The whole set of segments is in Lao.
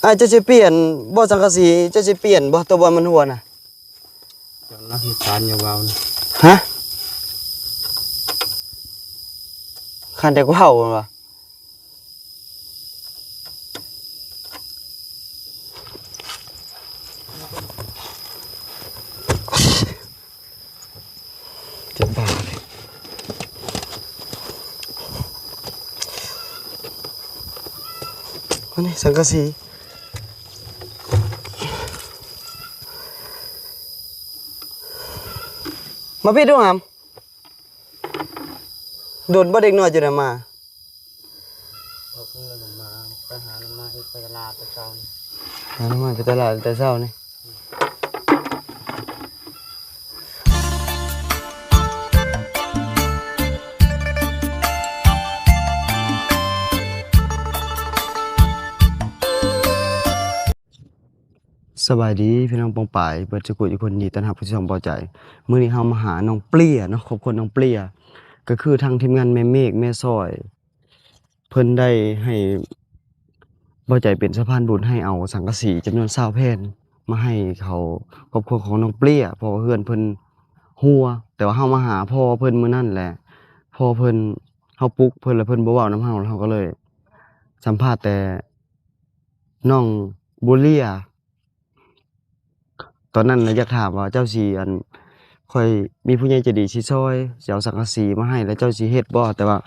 ອ້າຍ ເຈົ້າຊິປ່ຽນບໍ່ສັງກະສີ? ເຈົ້າຊິປ່ຽນບໍ່ ຕົວບ່ອນມັນຮົ່ວນະ? ເຈົ້າລະເຮັດສານຢ່າເວົ້ານະ. ຮະ? ຄັນແຕ່ເວົ້າວ່າ ເຈັບບ່າເລີຍ. ອັນນີ້ສັງກະສີ ມາພີ້ດູຫຳ. ດົນບໍ່ເດັກນ້ອຍຈະໄດ້ມາ? ອອກເຮືອນມາ ໄປຫາໜໍ່ໄມ້ໄປຕະຫຼາດແຕ່ເຊົ້ານີ້. ຫາໜໍ່ໄມ້ໄປຕະຫຼາດແຕ່ເຊົ້ານີ້. ສະບາຍດີພີ່ນ້ອງປ້ອງປາຍເບິດສູ່ຜູ້ທຸກຄົນ ຍິນດີຕ້ອນຮັບເຂົ້າສູ່ຊ່ອງເບົາໃຈ. ມື້ນີ້ເຮົາມາຫານ້ອງເປຍເນາະ ຄອບຄົວນ້ອງເປຍ ກໍຄືທາງທີມງານແມ່ເມກແມ່ຊອຍ ເພິ່ນໄດ້ໃຫ້ເບົາໃຈເປັນສະພານບຸນ ໃຫ້ເອົາສັງກະສີຈຳນວນຊາວແຜ່ນມາໃຫ້ເຂົາ ຄອບຄົວຂອງນ້ອງເປຍ ເພາະວ່າເຮືອນເພິ່ນຮົ່ວ. ແຕ່ວ່າເຮົາມາຫາພໍ່ເພິ່ນມື້ນັ້ນແຫຼະ ພໍ່ເພິ່ນ ເຮົາປຸກເພິ່ນແລ້ວເພິ່ນບໍ່ເວົ້ານຳເຮົາ ເຮົາກໍເລີຍສຳພາດແຕ່ ນ້ອງບູເລຍ ຕອນນັ້ນນະ ຢາກຖາມວ່າເຈົ້າຊິ ອັນ ຂ້ອຍມີຜູ້ໃຫຍ່ໃຈດີຊິຊ່ອຍ ຊິເອົາສັງກະສີມາໃຫ້ ແລ້ວເຈົ້າຊິເຮັດບໍ່? ແຕ່ວ່າ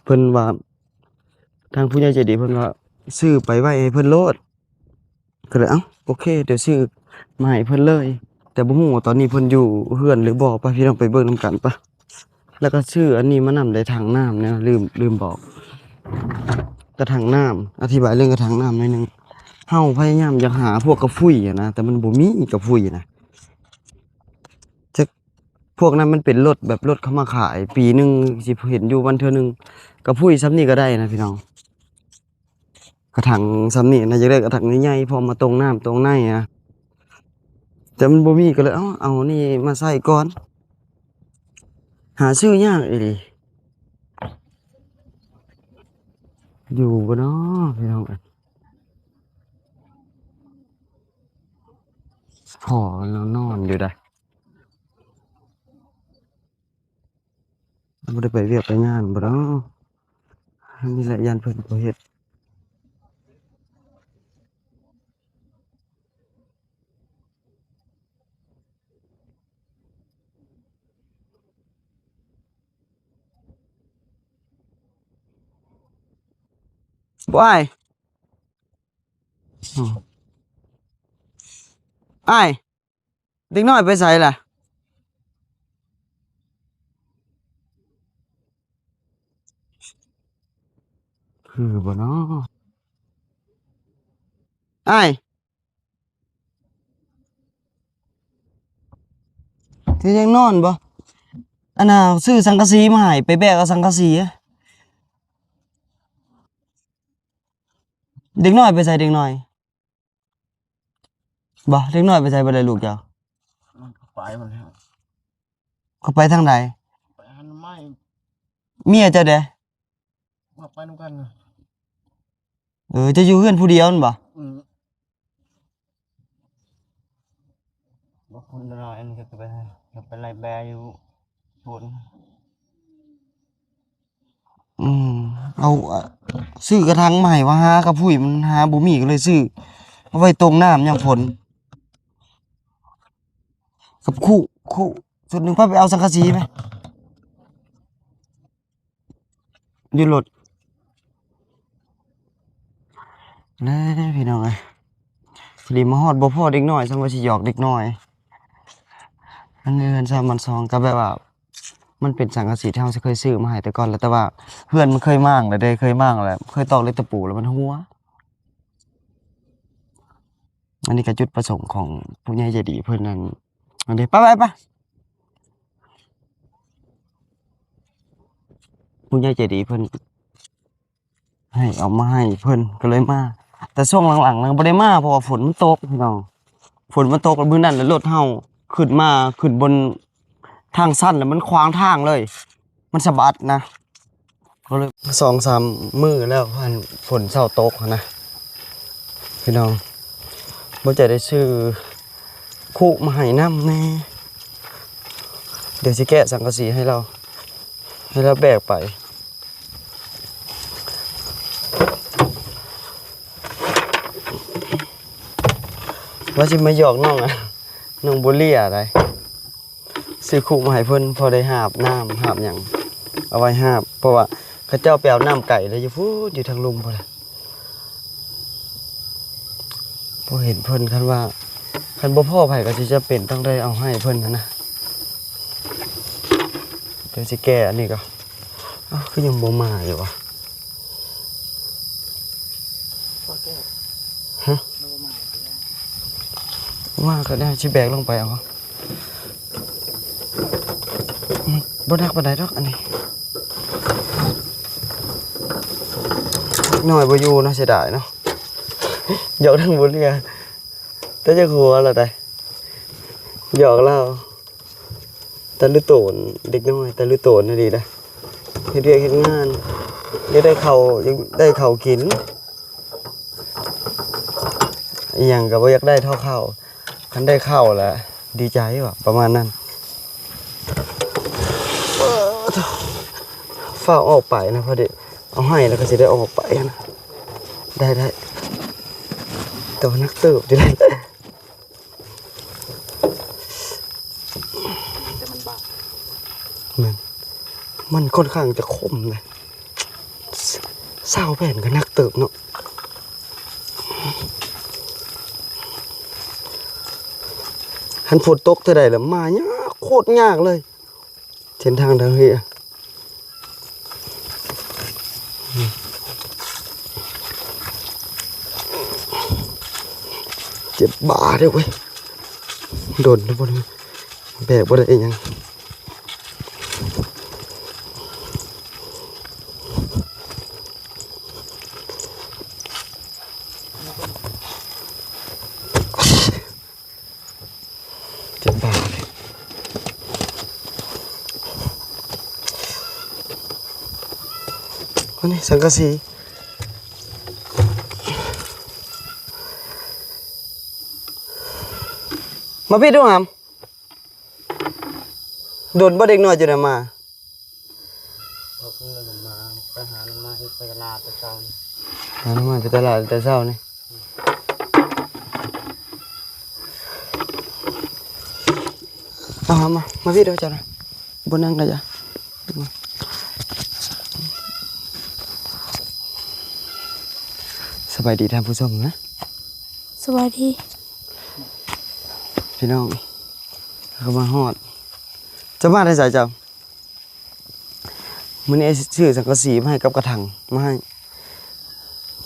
ເພິ່ນວ່າ ທາງຜູ້ໃຫຍ່ໃຈດີເພິ່ນວ່າ ຊື້ໄປໄວ້ໃຫ້ເພິ່ນໂລດ. ກໍເລີຍ ເອົ້າ ໂອເຄ ດຽວຊື້ມາໃຫ້ເພິ່ນເລີຍ. ແຕ່ບໍ່ຮູ້ວ່າຕອນນີ້ເພິ່ນຢູ່ເຮືອນຫຼືບໍ່. ໄປ ພີ່ນ້ອງໄປເບິ່ງນຳກັນປະ. ແລ້ວກໍຊື້ອັນນີ້ມານຳໄດ້ ຖັງນ້ຳເນາະ ລືມ ລືມບອກ ກະຖັງນ້ຳ. ອະທິບາຍເລື່ອງກະຖັງນ້ຳໜ້ອຍໜຶ່ງ ເຮົາພະຍາຍາມຢາກຫາພວກກະພຸ້ຍຫັ້ນນະ ແຕ່ມັນບໍ່ມີກະພຸ້ຍນະ. ຈັກ ພວກນັ້ນມັນເປັນລົດ ແບບລົດເຂົາມາຂາຍ ປີໜຶ່ງຊິເຫັນຢູ່ວັນເທື່ອໜຶ່ງ. ກະພຸ້ຍຊ່ຳນີ້ກໍໄດ້ນະ ພີ່ນ້ອງ. ກະຖັງຊ່ຳນີ້ນະ ຢາກໄດ້ກະຖັງໃຫຍ່ໆ ພໍມາຕົງນ້ຳຕົງໃນນະ ແຕ່ມັນບໍ່ມີ ກໍເລີຍ ເອົ້າ ເອົານີ້ມາໃສ່ກ່ອນ. ຫາຊື້ຍາກອີ່ຫຼີ. ຢູ່ບໍ່ນໍພີ່ນ້ອງເອີຍ? ພໍ່ລາວນອນຢູ່ໃດ໋. ບໍ່ໄດ້ໄປວຽກໄປງານບໍ່ດອກ? ນີ້ແຫຼະ ຢ້ານເພິ່ນບໍ່ເຮັດ. ບໍ່ອ້າຍ. ອ້າຍ. ເດັກນ້ອຍໄປໃສລະ? ຄືບໍ່ນໍ? ອ້າຍ ເຈົ້າຍັງນອນບໍ່? ອັນນ່າ ຊື້ສັງກະສີມາໃຫ້ ໄປແບກເອົາສັງກະສີ. ເດັກນ້ອຍໄປໃສ ເດັກນ້ອຍ? ບໍ່ ເດັກນ້ອຍໄປໃສບໍ່ໄດ້ລູກເຈົ້າ? ມັນກໍໄປໝົດແລ້ວ. ເຂົາໄປທາງໃດ? ໄປຫາໜໍ່ໄມ້. ເມຍເຈົ້າເດ? ມາໄປນຳກັນ. ເອີ ເຈົ້າຢູ່ເຮືອນຜູ້ດຽວຫັ້ນບໍ່? ອືມ. ບໍ່ຄົນລາວອັນນີ້ກໍໄປ ກໍໄປໄລ່ແບຢູ່ສວນ. ອືມ ເອົາ ອະ ຊື້ກະຖັງມາໃຫ້ວ່າຫາກະພຸ້ຍ ມັນຫາບໍ່ມີ ກໍເລີຍຊື້ເອົາໄວ້ຕົງນ້ຳຍາມຝົນ ກັບຄຸ ຄຸຊຸດໜຶ່ງ. ໄປ ໄປເອົາສັງກະສີໄປ ຢູ່ລົດ. ແລ້ວພີ່ນ້ອງເອີຍ ພໍດີມາຮອດບໍ່ພໍເດັກນ້ອຍ ຊັ້ນວ່າຊິຫຍອກເດັກນ້ອຍ. ອັນນີ້ເຮືອນຊາວບ້ານຊ່ອງ ກໍແບບວ່າ ມັນເປັນສັງກະສີທີ່ເຮົາເຄີຍຊື້ມາໃຫ້ແຕ່ກ່ອນແລ້ວ ແຕ່ວ່າເຮືອນມັນເຄີຍມ້າງແລ້ວເດ້ ເຄີຍມ້າງແລ້ວ ເຄີຍຕອກເຫຼັກຕະປູແລ້ວມັນຮົ່ວ. ອັນນີ້ກໍຈຸດປະສົງຂອງຜູ້ໃຫຍ່ໃຈດີເພິ່ນນັ້ນ. ອັນນີ້ ໄປ ໄປ ໄປ ຜູ້ໃຫຍ່ໃຈດີເພິ່ນ ໃຫ້ເອົາມາໃຫ້ເພິ່ນກໍເລີຍມາ. ແຕ່ຊ່ວງຫຼັງໆ ນະ ບໍ່ໄດ້ມາ ເພາະວ່າຝົນມັນຕົກພີ່ນ້ອງ. ຝົນມັນຕົກ ແລ້ວມື້ນັ້ນລະລົດເຮົາຂຶ້ນມາ ຂຶ້ນບົນທາງຊັນ ແລ້ວມັນຂວາງທາງເລີຍ ມັນສະບັດນະ. ກໍເລີຍສອງສາມມື້ແລ້ວ ອັນ ຝົນເຊົາຕົກຫັ້ນນະ. ພີ່ນ້ອງ ບໍ່ໃຈໄດ້ຊື້ຄຸມາໃຫ້ນຳແດ່. ດຽວຊິແກະສັງກະສີໃຫ້ລາວ ໃຫ້ລາວແບກໄປ. ວ່າຊິມາຫຍອກນ້ອງ ນ້ອງໂບເລຍໄດ໋ ຊື້ຄຸມາໃຫ້ເພິ່ນ ພໍໄດ້ຫາບນ້ຳຫາບຫຍັງ ເອົາໄວ້ຫາບ ເພາະວ່າເຂົາເຈົ້າໄປເອົານ້ຳໄກເລີຍ ຢູ່ພຸ້ນ ຢູ່ທາງລຸ່ມພຸ້ນແຫຼະ. ບໍ່ເຫັນເພິ່ນ ຄັນວ່າ ຄັນບໍ່ພໍ້ໃຜກໍຊິຈຳເປັນຕ້ອງໄດ້ເອົາໃຫ້ເພິ່ນຫັ້ນນະ. ດຽວຊິແກະອັນນີ້ກ່ອນ. ອ້າວ ຄືຍັງບໍ່ມາຢູ່ວະ? ບໍ່ແກະ ຮະ? ບໍ່ມາກໍໄດ້ ຊິແບກລົງໄປເອົາ. ມັນບໍ່ໜັກປານໃດດອກອັນນີ້. ເດັກນ້ອຍບໍ່ຢູ່ເນາະ ເສຍດາຍເນາະ. ຫຍອກທັງບຸນເຮືອ ແຕ່ຈັກຫົວລະໄດ໋ ຫຍອກລາວ. ຕາລຸໂຕນ ເດັກນ້ອຍຕາລຸໂຕນອີ່ຫຼີນະ ເຮັດວຽກເຮັດງານ ຢາກໄດ້ເຂົ້າ ຢາກໄດ້ເຂົ້າກິນ ອີ່ຫຍັງກໍບໍ່ຢາກໄດ້ເທົ່າເຂົ້າ. ຄັນໄດ້ເຂົ້າລະດີໃຈ ວ່າປະມານນັ້ນ. ຟ້າວອອກໄປນະ ພໍດີເອົາໃຫ້ແລ້ວກໍຊິໄດ້ອອກໄປນະ. ໄດ້ໆ ແຕ່ວ່າໜັກເຕີບຢູ່ເດ. ແຕ່ມັນບາງ ແມ່ນ ມັນຂ້ອນຂ້າງຈະຄົມນະ. ຊາວແຜ່ນກໍໜັກເຕີບເນາະ. ຄັນຝົນຕົກເທື່ອໃດລະມາຍາກ ໂຄດຍາກເລີຍ ເສັ້ນທາງທາງນີ້. ເຈັບບ່າເດ້ເວີຍ ດົນແລ້ວບໍ່ໄດ້ ແບກບໍ່ໄດ້ອີ່ຫຍັງ. ເຈັບບ່າເລີຍ. ອັນນີ້ສັງກະສີ ມາພີ້ດູຫຳ. ດົນບໍ່ເດັກນ້ອຍຈະໄດ້ມາ? ເພາະເພິ່ນມາ ໄປຫາໜໍ່ໄມ້ ໄປຕະຫຼາດແຕ່ເຊົ້ານີ້ ຫາໜໍ່ໄມ້ໄປຕະຫຼາດແຕ່ເຊົ້ານີ້. ເອົາ ມາ ມາພີ້ເດີເຈົ້ານະ ບໍ່ນັ່ງກໍຢ່າ. ສະບາຍດີທ່ານຜູ້ຊົມນະ. ສະບາຍດີພີ່ນ້ອງ ເຮົາກໍມາຮອດ. ເຈົ້າມາແຕ່ໃສເຈົ້າ? ມື້ນີ້ອ້າຍຊື້ສັງກະສີມາໃຫ້ກັບກະຖັງມາໃຫ້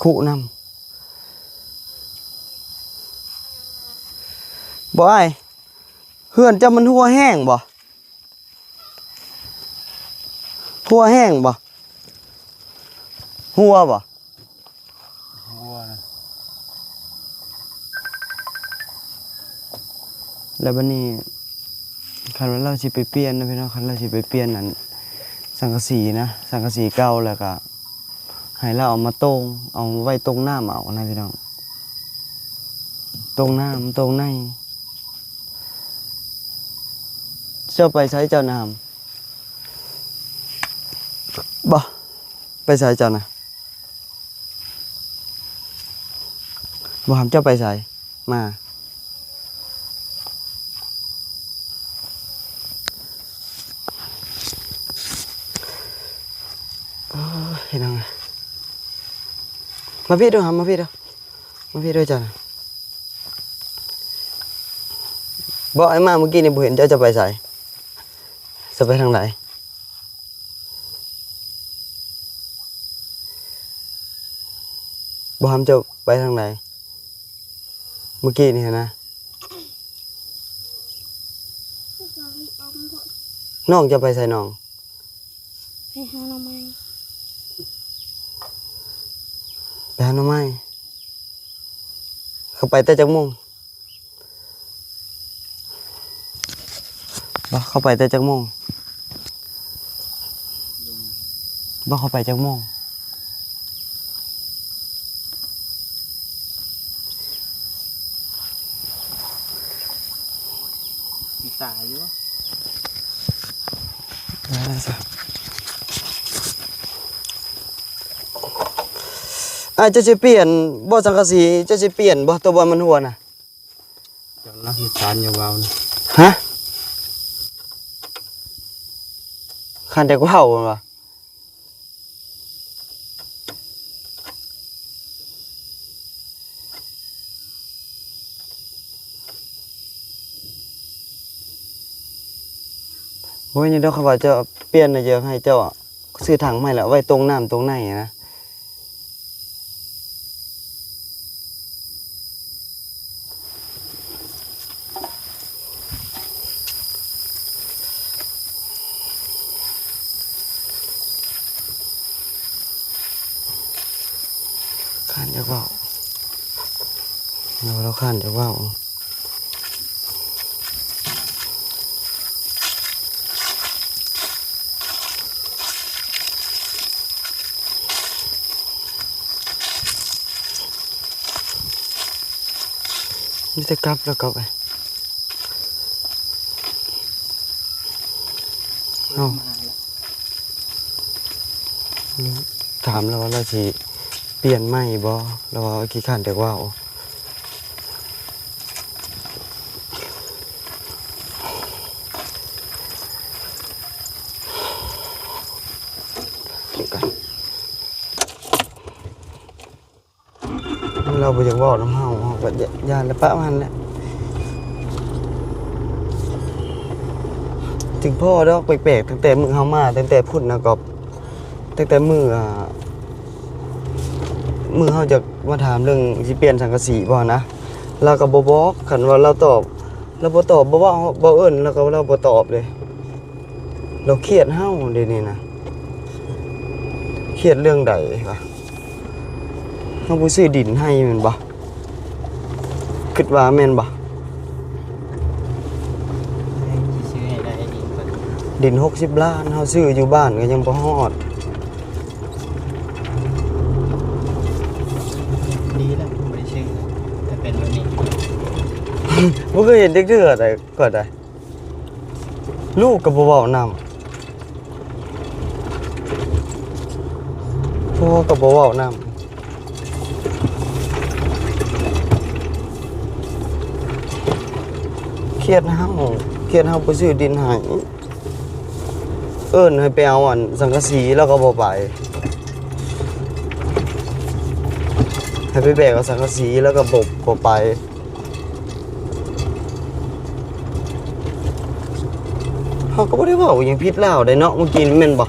ຄຸນຳ. ບໍ່ອ້າຍ ເຮືອນເຈົ້າມັນຮົ່ວແຮງບໍ່? ຮົ່ວແຮງບໍ່? ຮົ່ວບໍ່? ຮົ່ວນະ. ແລ້ວບັດນີ້ ຄັນວ່າລາວຊິໄປປ່ຽນນະພີ່ນ້ອງ ຄັນລາວຊິໄປປ່ຽນອັນສັງກະສີນະ ສັງກະສີເກົ່າ ແລ້ວກະໃຫ້ລາວເອົາມາໂຕ່ງ ເອົາໄວ້ໂຕ່ງນ້ຳເອົານະພີ່ນ້ອງ ໂຕ່ງນ້ຳ ໂຕ່ງໃນ. ເຈົ້າໄປໃສເຈົ້ານະ? ບໍ່ ໄປໃສເຈົ້ານະ? ບໍ່ຫຳ ເຈົ້າໄປໃສ? ມາ ເອີ ພີ່ນ້ອງ ມາພີ້ດູຫຳ ມາພີ້ດູ ມາພີ້ດູເຈົ້ານະ. ບໍ່ ອ້າຍມາມື້ກີ້ນີ້ບໍ່ເຫັນເຈົ້າ ເຈົ້າໄປໃສ? ເຈົ້າໄປທາງໃດ? ບໍ່ຫຳ ເຈົ້າໄປທາງໃດມື້ກີ້ນີ້ຫັ້ນນະ? ນ້ອງເຈົ້າໄປໃສນ້ອງ? ໄປຫາໜໍ່ໄມ້ ໄປຫາໜໍ່ໄມ້. ເຂົາໄປແຕ່ຈັກໂມງ? ບໍ່ ເຂົາໄປແຕ່ຈັກໂມງ? ບໍ່ ເຂົາໄປຈັກໂມງ? ຕາຢູ່. ອ້າຍ ເຈົ້າຊິປ່ຽນບໍ່ສັງກະສີ? ເຈົ້າຊິປ່ຽນບໍ່ ຕົວບ່ອນມັນຮົ່ວນະ? ເຈົ້າລະມີການຢ່າເວົ້ານະ. ຮະ? ຄັນແຕ່ເວົ້າແມ່ນບໍ່? ໂອ້ຍ ນີ້ດອກ ເຂົາວ່າຈະປ່ຽນນະ ຢາກໃຫ້ເຈົ້າຊື້ຖັງໃໝ່ ແລ້ວເອົາໄວ້ຕົງນ້ຳຕົງໃນນະ. ຄ້ານຢາກເວົ້າ ເຮົາ ລາວຄ້ານຢາກເວົ້າ. ມີແຕ່ກັບແລ້ວກັບໄປ. ເອົ້າ ຖາມລາວວ່າລາວຊິປ່ຽນໃໝ່ບໍ່ ລາວວ່າຂີ້ຄ້ານແຕ່ເວົ້າ. ລາວບໍ່ຢາກເວົ້ານຳເຮົາ ເຮົາກໍຢ້ານ ແລ້ວປະມັນແຫຼະ. ຈຶ່ງພໍດອກແປກໆ ຕັ້ງແຕ່ມື້ເຮົາມາ ຕັ້ງແຕ່ພຸ້ນນະ ກໍຕັ້ງແຕ່ມື້ ອ່າ ມື້ເຮົາຈະມາຖາມເລື່ອງຊິປ່ຽນສັງກະສີບໍ່ນະ ລາວກໍບໍ່ບອກ. ຄັນວ່າລາວຕອບ ລາວບໍ່ຕອບ ບໍ່ເວົ້າ ບໍ່ເອີ້ນ ລາວກໍ ລາວບໍ່ຕອບເດ້. ລາວຄຽດເຮົາດຽວນີ້ນະ. ຄຽດເລື່ອງໃດວະ? ເຮົາບໍ່ຊື້ດິນໃຫ້ແມ່ນບໍ່? ຄິດວ່າແມ່ນບໍ່? ຊື້ໃຫ້ໄດ້ດິນເພິ່ນ ດິນຫົກສິບລ້ານ ເຮົາຊື້ຢູ່ບ້ານກໍຍັງບໍ່ຮອດ. ດີແລ້ວບໍ່ໄດ້ຊື້ ຖ້າເປັນແບບນີ້ ບໍ່ເຄີຍເຫັນຈັກເທື່ອໃດ ຂ້ອຍໄດ້. ລູກກໍບໍ່ເວົ້ານຳ ພໍ່ກໍບໍ່ເວົ້ານຳ. ຄຽດເຮົາ ຄຽດເຮົາບໍ່ຊື້ດິນໃຫ້. ເອີ້ນໃຫ້ໄປເອົາອັນສັງກະສີລາວກໍບໍ່ໄປ. ໃຫ້ໄປແບກເອົາສັງກະສີລາວກໍບໍ່ ບໍ່ໄປ. ເຮົາກໍບໍ່ໄດ້ເວົ້າຫຍັງຜິດລາວໃດເນາະ ມື້ກີ້ນີ້ແມ່ນບໍ່?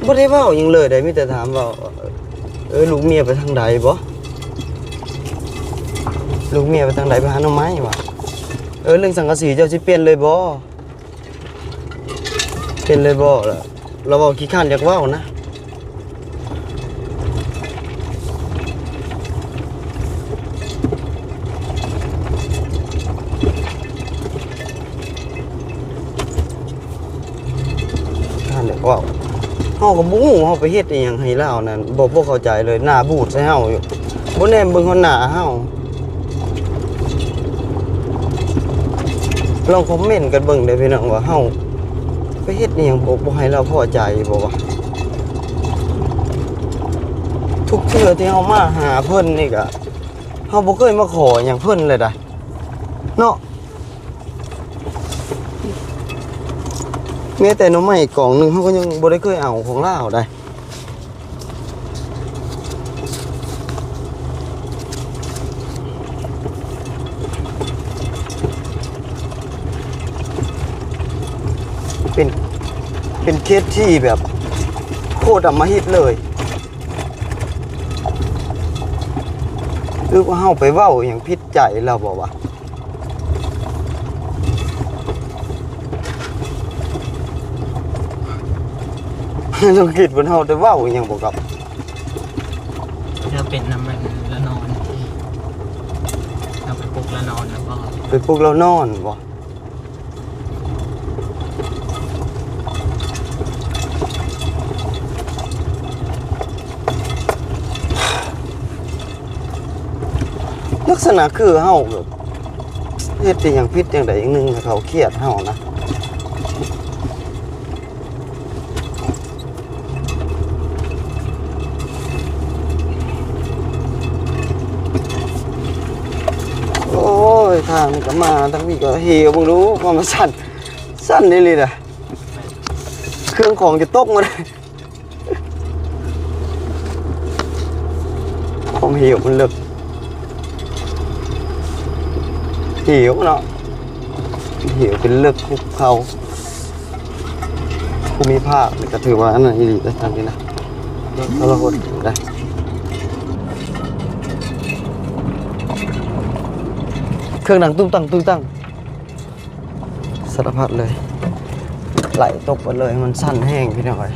ບໍ່ໄດ້ເວົ້າຫຍັງເລີຍໃດ ມີແຕ່ຖາມວ່າ ເອີ ລູກເມຍໄປທາງໃດບໍ່? ລູກເມຍໄປທາງໃດ? ໄປຫາໜໍ່ໄມ້ຫວາ? ເອີ ເລື່ອງສັງກະສີເຈົ້າຊິປ່ຽນເລີຍບໍ່? ເປັນເລີຍບໍ່? ລະ ລະເວົ້າຂີ້ຄ້ານຢາກເວົ້ານະ. ຂ້ານຢາກເວົ້າ ເຮົາກໍບໍ່ຮູ້ເຮົາໄປເຮັດອີ່ຫຍັງໃຫ້ລາວນັ້ນ ບໍ່ ບໍ່ເຂົ້າໃຈເລີຍ ໜ້າບູດໃສ່ເຮົາຢູ່ ບໍ່ແນມເບິ່ງຮອດໜ້າເຮົາ. ລອງຄອມເມັນກັນເບິ່ງເດີ້ພີ່ນ້ອງ ວ່າເຮົາໄປເຮັດອີ່ຫຍັງບໍ່ ບໍ່ໃຫ້ລາວພໍໃຈບໍ່ວະ? ທຸກເທື່ອທີ່ເຮົາມາຫາເພິ່ນນີ້ກະ ເຮົາບໍ່ເຄີຍມາຂໍຫຍັງເພິ່ນເລີຍໃດ໋ເນາະ. ແມ້ແຕ່ໜໍ່ໄມ້ກອງໜຶ່ງ ເຮົາກໍຍັງບໍ່ໄດ້ເຄີຍເອົາຂອງລາວໃດ໋. ເປັນ ເປັນເຂດທີ່ແບບໂຄດອຳມະຫິດເລີຍ. ຫຼືວ່າເຮົາໄປເວົ້າຫຍັງຜິດໃຈລາວບໍ່ວະ? ລອງຄິດເບິ່ງ ເຮົາໄດ້ເວົ້າອີ່ຫຍັງບໍ່ກັບ ເຮົາເປັນນຳມັນລະນອນ ເຮົາໄປປຸກລະນອນນະບໍ່? ໄປປຸກລາວນອນບໍ່? ລັກສະນະຄືເຮົາແບບ ເຮັດອີ່ຫຍັງຜິດຈັ່ງໃດຢ່າງໜຶ່ງ ເຂົາຄຽດເຮົານະ. ໂອ້ຍ ທາງນີ້ກໍມາ ທາງນີ້ກໍເຫວ ເບິ່ງດູ ວ່າມັນສັ່ນ ສັ່ນອີ່ຫຼີນະ ເຄື່ອງຂອງຈະຕົກໝົດ. ຄວາມເຫວມັນເລິກ ເຫວເນາະ ເຫວເປັນເລິກ ພູເຂົາ ພູມິພາກນີ້ກໍຖືວ່າອັນນັ້ນອີ່ຫຼີເດ້ ທາງນີ້ນະ ເລິກທໍລະຫົດໄດ໋. ເຄື່ອງດັງຕຸ້ງຕັ່ງ ຕຸ້ງຕັ່ງ ສາລະພັດເລີຍ ໄຫຼຕົກເບິດເລີຍ ມັນສັ່ນແຮງພີ່ນ້ອງເອີຍ.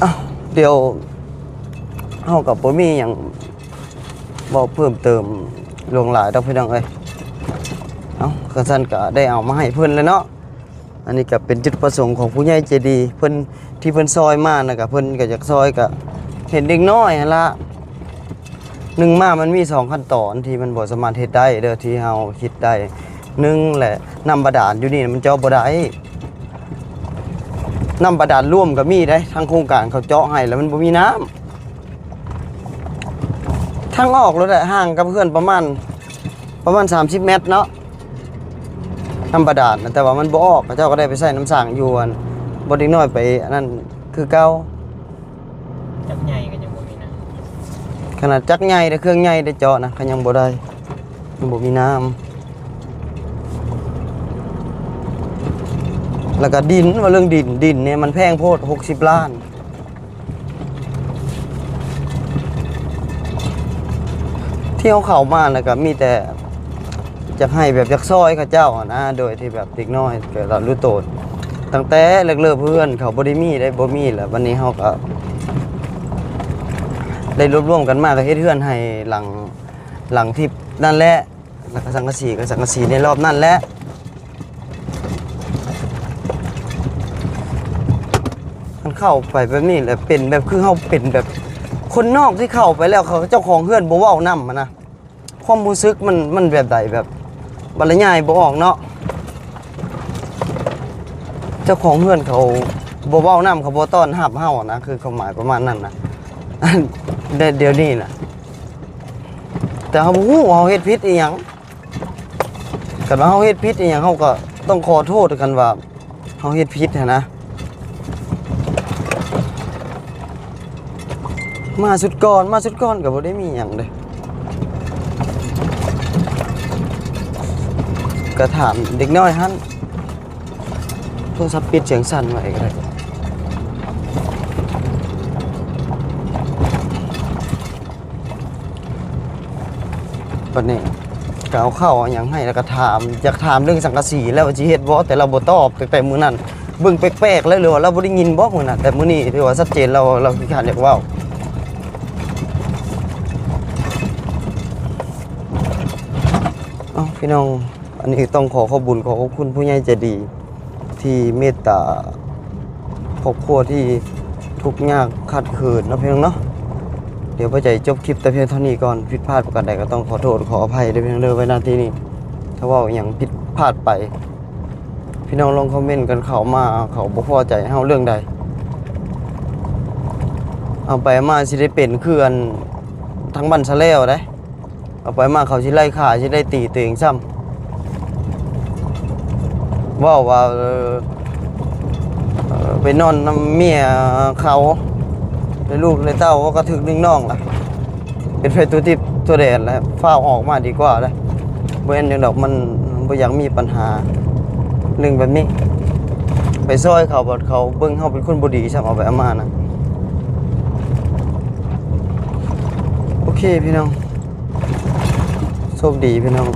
ອ້າວ ດຽວເຮົາກໍບໍ່ມີຫຍັງເວົ້າເພີ່ມເຕີມຫຼວງຫຼາຍດອກພີ່ນ້ອງເອີຍ. ເອົ້າ ຄັນຊັ້ນກໍໄດ້ເອົາມາໃຫ້ເພິ່ນແຫຼະເນາະ. ອັນນີ້ກໍເປັນຈຸດປະສົງຂອງຜູ້ໃຫຍ່ໃຈດີ ເພິ່ນ ທີ່ເພິ່ນຊ່ອຍມານະ ກໍເພິ່ນກໍຢາກຊ່ອຍ ກໍເຫັນເດັກນ້ອຍຫັ້ນລະ. ໜຶ່ງມາມັນມີສອງຂັ້ນຕອນທີ່ມັນບໍ່ສາມາດເຮັດໄດ້ເດີ ທີ່ເຮົາຄິດໄດ້. ໜຶ່ງແຫຼະ ນ້ຳບາດານຢູ່ນີ້ມັນເຈາະບໍ່ໄດ້ ນ້ຳບາດານລວມກໍມີເດ້ ທາງໂຄງການເຂົາເຈາະໃຫ້ແລ້ວມັນບໍ່ມີນ້ຳ. ທາງອອກໂລດແຫຼະ ຫ່າງກັບເຮືອນປະມານ ປະມານສາມສິບແມັດເນາະ ນ້ຳບາດານນະ ແຕ່ວ່າມັນບໍ່ອອກ ເຂົາເຈົ້າກໍໄດ້ໄປໃຊ້ນ້ຳສ້າງຢູ່ອັນ ບ່ອນເດັກນ້ອຍໄປອັນນັ້ນຄືເກົ່າ. ຈັກໃຫຍ່ກໍຍັງບໍ່ມີນ້ຳ ຂະໜາດຈັກໃຫຍ່ເດ້ ເຄື່ອງໃຫຍ່ໄດ້ເຈາະນະ ກໍຍັງບໍ່ໄດ້ ຍັງບໍ່ມີນ້ຳ. ແລ້ວກໍດິນ ເວົ້າເລື່ອງດິນ ດິນນີ້ມັນແພງໂພດ ຫົກສິບລ້ານ. ທີ່ເຮົາເຂົ້າມານະ ກໍມີແຕ່ຢາກໃຫ້ແບບຢາກຊ່ອຍເຂົາເຈົ້າຫັ້ນນະ ໂດຍທີ່ແບບເດັກນ້ອຍແຕ່ລະລຸໂຕນ ຕັ້ງແຕ່ເລິກເລີບເຮືອນເຂົາບໍ່ໄດ້ມີໄດ້ ບໍ່ມີ ແລ້ວບັດນີ້ເຮົາກໍໄດ້ລວບລວມກັນມາ ກໍເຮັດເຮືອນໃຫ້ຫຼັງ ຫຼັງທີ່ນັ້ນແຫຼະ ແລ້ວກໍສັງກະສີ ກໍສັງກະສີໃນລອບນັ້ນແຫຼະ. ມັນເຂົ້າໄປແບບນີ້ແຫຼະ ເປັນແບບ ຄືເຮົາເປັນແບບຄົນນອກທີ່ເຂົ້າໄປແລ້ວ ເຂົາ ເຈົ້າຂອງເຮືອນບໍ່ເວົ້ານຳຫັ້ນນະ ຄວາມຮູ້ສຶກມັນ ມັນແບບໃດ ແບບບັນລະຍາຍບໍ່ອອກເນາະ. ເຈົ້າຂອງເຮືອນເຂົາບໍ່ເວົ້ານຳ ເຂົາບໍ່ຕ້ອນຮັບເຮົານະ ຄືຄວາມໝາຍປະມານນັ້ນນະ ດ- ດຽວນີ້ນະ. ແຕ່ເຮົາບໍ່ຮູ້ວ່າເຮົາເຮັດຜິດອີ່ຫຍັງ ຄັນວ່າເຮົາເຮັດຜິດອີ່ຫຍັງ ເຮົາກໍຕ້ອງຂໍໂທດ ຄັນວ່າເຮົາເຮັດຜິດຫັ້ນນະ. ມາຊຸດກ່ອນ ມາຊຸດກ່ອນກໍບໍ່ໄດ້ມີຫຍັງເດ້ ກໍຖາມເດັກນ້ອຍຫັ້ນ ໂທລະສັບປິດສຽງສັ່ນໄວ້ກໍໄດ້. ບັດນີ້ກໍເອົາເຂົ້າເອົາຫຍັງໃຫ້ ແລ້ວກໍຖາມ ຢາກຖາມເລື່ອງສັງກະສີແລ້ວວ່າຊິເຮັດບໍ່ ແຕ່ລາວບໍ່ຕອບ. ຕັ້ງແຕ່ມື້ນັ້ນເບິ່ງແປກໆແລ້ວ ຫຼືວ່າລາວບໍ່ໄດ້ຍິນບໍ່ມື້ນັ້ນ ແຕ່ມື້ນີ້ຖືວ່າຊັດເຈນ ລາວ ລາວຂີ້ຄ້ານຢາກເວົ້າ. ເອົ້າ ພີ່ນ້ອງ ອັນນີ້ຕ້ອງຂໍຂອບບຸນຂອບຂອບຄຸນຜູ້ໃຫຍ່ໃຈດີ ທີ່ເມດຕາຄອບຄົວທີ່ທຸກຍາກຂາດເຂີນເນາະ ພີ່ນ້ອງເນາະ. ດຽວບໍ່ໃຈຈົບຄລິບແຕ່ພຽງເທົ່ານີ້ກ່ອນ ຜິດພາດປະການໃດກໍຕ້ອງຂໍໂທດຂໍອະໄພເດີ ພີ່ນ້ອງເດີ. ໄວ້ໜ້າທີ່ນີ້ ຖ້າເວົ້າຫຍັງຜິດພາດໄປ ພີ່ນ້ອງລອງຄອມເມັນກັນເຂົ້າມາ ເຂົາບໍ່ພໍໃຈເຮົາເລື່ອງໃດ ເອົາໄປມາຊິໄດ້ເປັນຄືອັນທາງບ້ານສະແລ້ວເດ້. ເອົາໄປມາເຂົາຊິໄລ່ຂ້າ ຊິໄດ້ຕີຕົວເອງຊ້ຳ ເວົ້າວ່າ ເອີ ເອີ ໄປນອນນຳເມຍເຂົາ ແລ້ວລູກແລ້ວເຕົ້າກໍຖືກໜຶ່ງນ້ອງລະ ເປັນໄປຕົວທິບຕົວແດນລະ ຟ້າວອອກມາດີກວ່າລະ. ບໍ່ແມ່ນຫຍັງດອກ ມັນບໍ່ຢາກມີປັນຫາເລື່ອງແບບນີ້ ໄປຊ່ອຍເຂົາ ບັດເຂົາເບິ່ງເຮົາເປັນຄົນບໍ່ດີຊ້ຳ ເອົາໄປເອົາມານະ. ໂອເຄພີ່ນ້ອງ ໂຊກດີພີ່ນ້ອງ